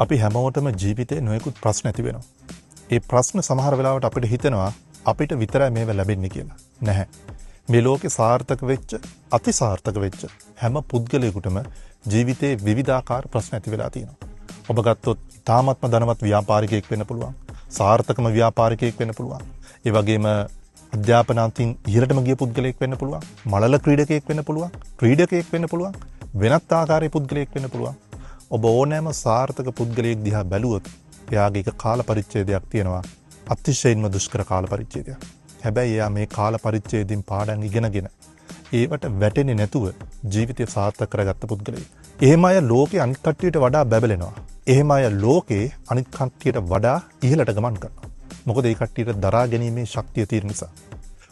අපි හැමෝටම ජීවිතේ නොයෙකුත් ප්‍රශ්න ඇති වෙනවා. ඒ ප්‍රශ්න සමහර වෙලාවට අපිට හිතෙනවා අපිට විතරයි මේවා ලැබෙන්නේ කියලා. නැහැ. මේ ලෝකේ සාර්ථක වෙච්ච, අතිසාර්ථක වෙච්ච හැම පුද්ගලයෙකුටම ජීවිතේ විවිධාකාර ප්‍රශ්න ඇති වෙලා තියෙනවා. ඔබ ගත්තොත් ඉතාමත්ම ධනවත් ව්‍යාපාරිකයෙක් වෙන්න පුළුවන්. සාර්ථකම ව්‍යාපාරිකයෙක් වෙන්න පුළුවන්. ඒ වගේම අධ්‍යාපනාන්තින් ඉහළටම ගිය පුද්ගලයෙක් වෙන්න පුළුවන්. මලල ක්‍රීඩකයෙක් වෙන්න පුළුවන්. ක්‍රීඩකයෙක් වෙන්න පුළුවන්. වෙනත් ආකාරයේ පුද්ගලයෙක් වෙන්න පුළුවන්. ඔබ ඕනෑම සාර්ථක පුද්ගලයෙක් දිහා බැලුවොත් එයාගේ එක කාල පරිච්ඡේදයක් තියෙනවා. අතිශයින්ම දුෂ්කර කාල පරිච්ඡේදයක්. හැබැයි එයා මේ කාල පරිච්ඡේදයෙන් පාඩම් ඉගෙනගෙන ඒවට වැටෙන්නේ නැතුව ජීවිතය සාර්ථක කරගත්ත පුද්ගලයෙක්. එහෙම අය ලෝකේ අනිත් කට්ටියට වඩා බැබලෙනවා. එහෙම අය ලෝකේ අනිත් කට්ටියට වඩා ඉහළට ගමන් කරනවා. මොකද ඒ කට්ටියට දරා ගැනීමේ ශක්තිය තියෙන නිසා.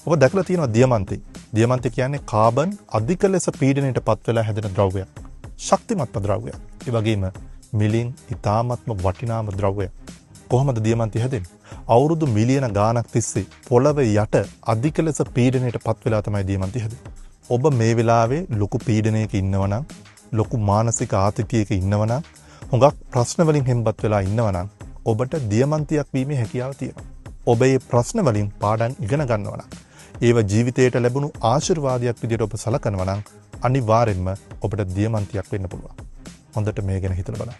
ඔබ දැකලා තියෙනවා දියමන්ති. දියමන්ති කියන්නේ කාබන් අධික ලෙස පීඩනයට පත් වෙලා හැදෙන ද්‍රව්‍යයක්. ශක්තිමත්ම ද්‍රව්‍යයක්. ඒ වගේම මිලින් ඉතාමත්ම වටිනාම ද්‍රව්‍යයක්. කොහොමද දියමන්ති හැදෙන්නේ? අවුරුදු මිලියන ගාණක් තිස්සේ පොළව යට අධික ලෙස පීඩනයට පත් වෙලා තමයි දියමන්ති හැදෙන්නේ. ඔබ මේ වෙලාවේ ලොකු පීඩනයක ඉන්නවනම්, ලොකු මානසික ආතතියක ඉන්නවනම්, හුඟක් ප්‍රශ්න වලින් හෙම්බත් වෙලා ඉන්නවනම් ඔබට දියමන්තියක් වීමේ හැකියාව තියෙනවා. ඔබ මේ ප්‍රශ්න වලින් පාඩම් ඉගෙන ගන්නවා නම්, ඒව ජීවිතයට ලැබුණු ආශිර්වාදයක් විදිහට ඔබ සලකනවා නම් අනිවාර්යෙන්ම ඔබට දියමන්තියක් වෙන්න පුළුවන්. හොඳට මේ ගැන හිතලා බලන්න.